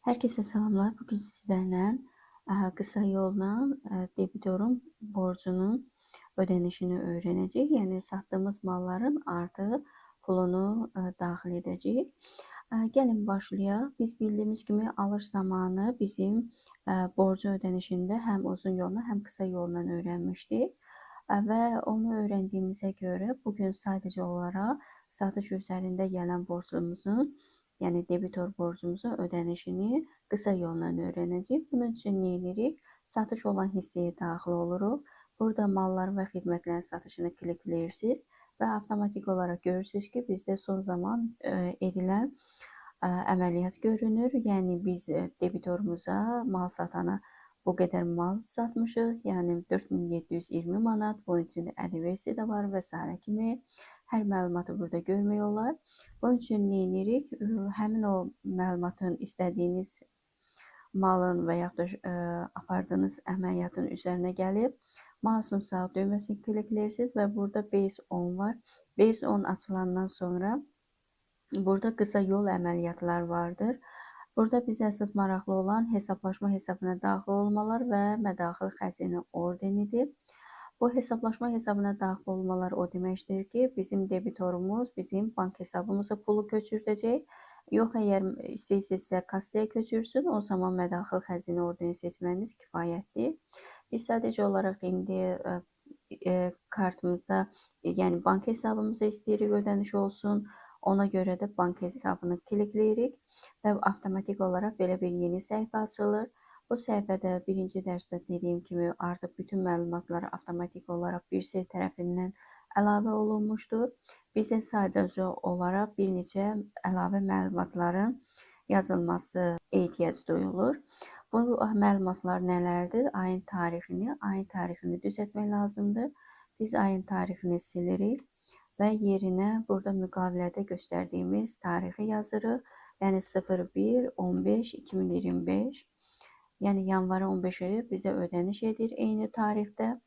Herkese salamlar. Bugün sizlerle kısa yolla debitorun borcunun ödenişini öğreneceğiz. Yani sattığımız malların artı pulunu daxil edəcəyik. Gəlin başlayaq. Biz bildiyimiz kimi alış zamanı bizim borcu ödənişində həm uzun yolla, həm qısa yolla öyrənmişdik. Və onu öyrəndiyimizə görə bugün sadəcə olaraq satış üzərində gələn borcumuzun, yəni debitor borcumuzun ödənişini qısa yolla öyrənəcəyik. Bunun üçün nə edirik? Satış olan hissəyə daxil oluruq. Burada malların və xidmətlərin satışını klikləyirsiniz və avtomatik olaraq görürsünüz ki, bizdə son zaman edilən əməliyyat görünür. Yəni biz debitorumuza, mal satana bu qədər mal satmışıq. Yəni 4720 manat, bunun içində ƏDV-si də var və sairə kimi. Hər məlumatı burada görmək olar. Bunun üçün nə edirik? Həmin o məlumatın istədiyiniz malın və yaxud da apardığınız əməliyyatın üzərinə gəlib mouse'un sağ düyməsini klikləyirsiniz və burada Base 10 var. Base 10 açılandan sonra burada qısa yol əməliyyatlar vardır. Burada bizə əsas maraqlı olan hesablaşma hesabına daxil olmalar və mədaxil xəzinə ordenidir. Bu hesablaşma hesabına daxil olmalar o deməkdir ki, bizim debitorumuz bizim bank hesabımıza pulu köçürdəcək. Yox, əgər istəyirsinizsə kassaya köçürsün, o zaman mədaxil xəzinə ordeni seçməyiniz kifayətdir. Biz sadəcə olaraq indi kartımıza, yəni bank hesabımıza istəyirik ödəniş olsun. Ona görə də bank hesabını klikləyirik və avtomatik olaraq belə bir yeni səhifə açılır. Bu səhifədə birinci dərsdə dediyim kimi artıq bütün məlumatlar avtomatik olaraq bir sel tərəfindən əlavə olunmuşdur. Bizə sadəcə olaraq bir neçə əlavə məlumatların yazılması ehtiyac duyulur. Bu məlumatlar nələrdir? Ayın tarixini düzəltmək lazımdır. Biz ayın tarixini silirik və yerinə burada müqavilədə göstərdiyimiz tarixi yazırıq. Yəni 01.15.2025. Yəni yanvarın 15-i bizə ödəniş edir eyni tarixdə.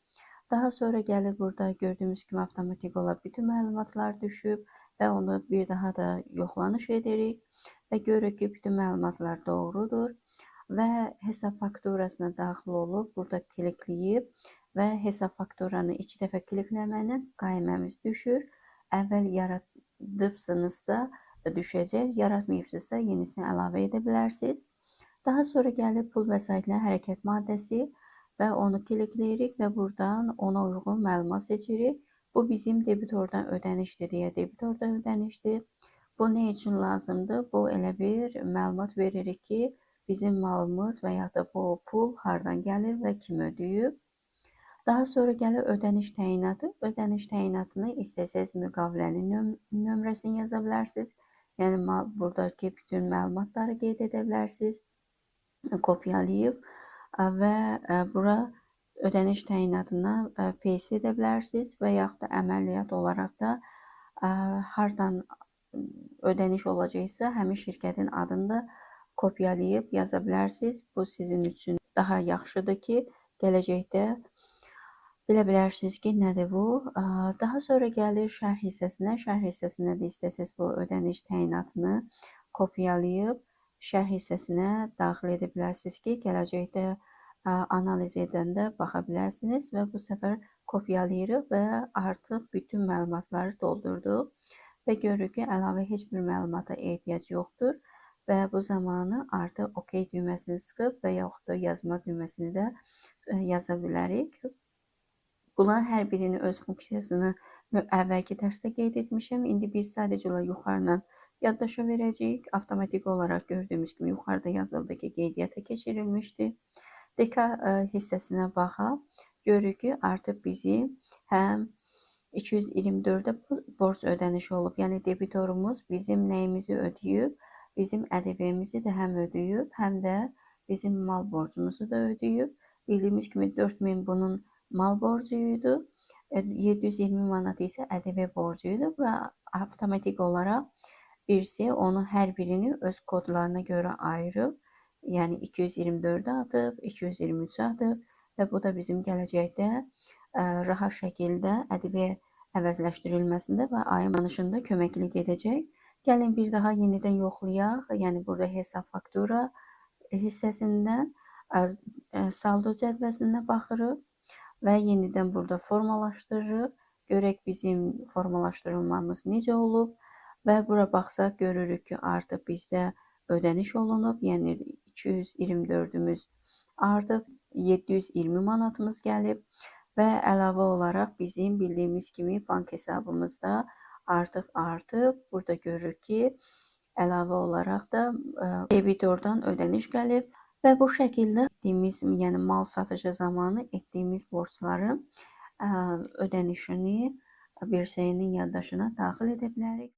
Daha sonra gəlir burada gördüyümüz kimi avtomatik olaraq bütün məlumatlar düşüb və onu bir daha da yoxlanış edirik və görürük ki, bütün məlumatlar doğrudur və hesab fakturasına daxil olub burada klikləyib və hesab fakturanı 2 dəfə klikləməklə qaiməmiz düşür. Əvvəl yaradıbsınızsa düşəcək, yaratmayıbsınızsa yenisini əlavə edə bilərsiniz. Daha sonra gəlir pul vəsaitinin hərəkət maddəsi və onu klikləyirik və buradan ona uyğun məlumat seçirik. Bu bizim debitordan ödənişdir deyə debitordan ödənişdir. Bu nə üçün lazımdır? Bu elə bir məlumat veririk ki, bizim malımız və ya da bu pul hardan gəlir və kim ödəyib. Daha sonra gəlir ödəniş təyinatı. Ödəniş təyinatını istəsəz müqavilənin nömrəsini yaza bilərsiniz. Yəni buradakı bütün məlumatları qeyd edə bilərsiniz. Kopyalayıb və bura ödəniş təyinatına paste edə bilərsiniz və yaxud da əməliyyat olaraq da hardan ödəniş olacaqsa həmin şirkətin adını da kopyalayıb yaza bilərsiniz. Bu sizin üçün daha yaxşıdır ki, gələcəkdə bilə bilərsiniz ki, nədir bu. Daha sonra gəlir şərh hissəsinə. Şərh hissəsinə də istəsəz bu ödəniş təyinatını kopyalayıb şərh hissəsinə daxil edə bilərsiniz ki, gələcəkdə analiz edəndə baxa bilərsiniz və bu səfər kopyalayırıq və artıq bütün məlumatları doldurduq və görürük ki, əlavə heç bir məlumata ehtiyac yoxdur və bu zamanı artıq OK düyməsini sıxıb və yaxud da yazma düyməsini də yaza bilərik. Bunların hər birinin öz funksiyasını əvvəlki dərsdə qeyd etmişəm. İndi biz sadəcə olaraq yuxarıdan yaddaşa verəcəyik. Avtomatik olaraq gördüyümüz kimi yuxarıda yazıldı ki, qeydiyyata keçirilmişdi. DK hissəsinə baxaq. Görürük ki, artıq bizim həm 224-də borc ödənişi olub. Yəni debitorumuz bizim nəyimizi ödəyib, bizim ƏDV-mizi də həm ödəyib, həm də bizim mal borcumuzu da ödəyib. Bildiyimiz kimi 4000 bunun mal borcu idi, 720 manat isə ƏDV borcu idi və avtomatik olaraq birisi onu hər birini öz kodlarına görə ayırıb, yəni 224-ə atıb, 223-ə atıb və bu da bizim gələcəkdə rahat şəkildə ƏDV əvəzləşdirilməsində və ayın danışında köməklik edəcək. Gəlin bir daha yenidən yoxlayaq. Yəni burada hesab faktura hissəsindən saldo cədvəsinə baxırıq və yenidən burada formalaşdırırıq. Görək bizim formalaşdırılmamız necə olub və bura baxsaq görürük ki, artıq bizdə ödəniş olunub, yəni 224-ümüz artıb, 720 manatımız gəlib və əlavə olaraq bizim bildiyimiz kimi bank hesabımızda artıq artıb. Burada görürük ki, əlavə olaraq da debitordan ödəniş gəlib və bu şəkildə etdiyimiz, yəni mal satışı zamanı etdiyimiz borcların ödənişini BRSİ-nin yaddaşına daxil edə bilərik.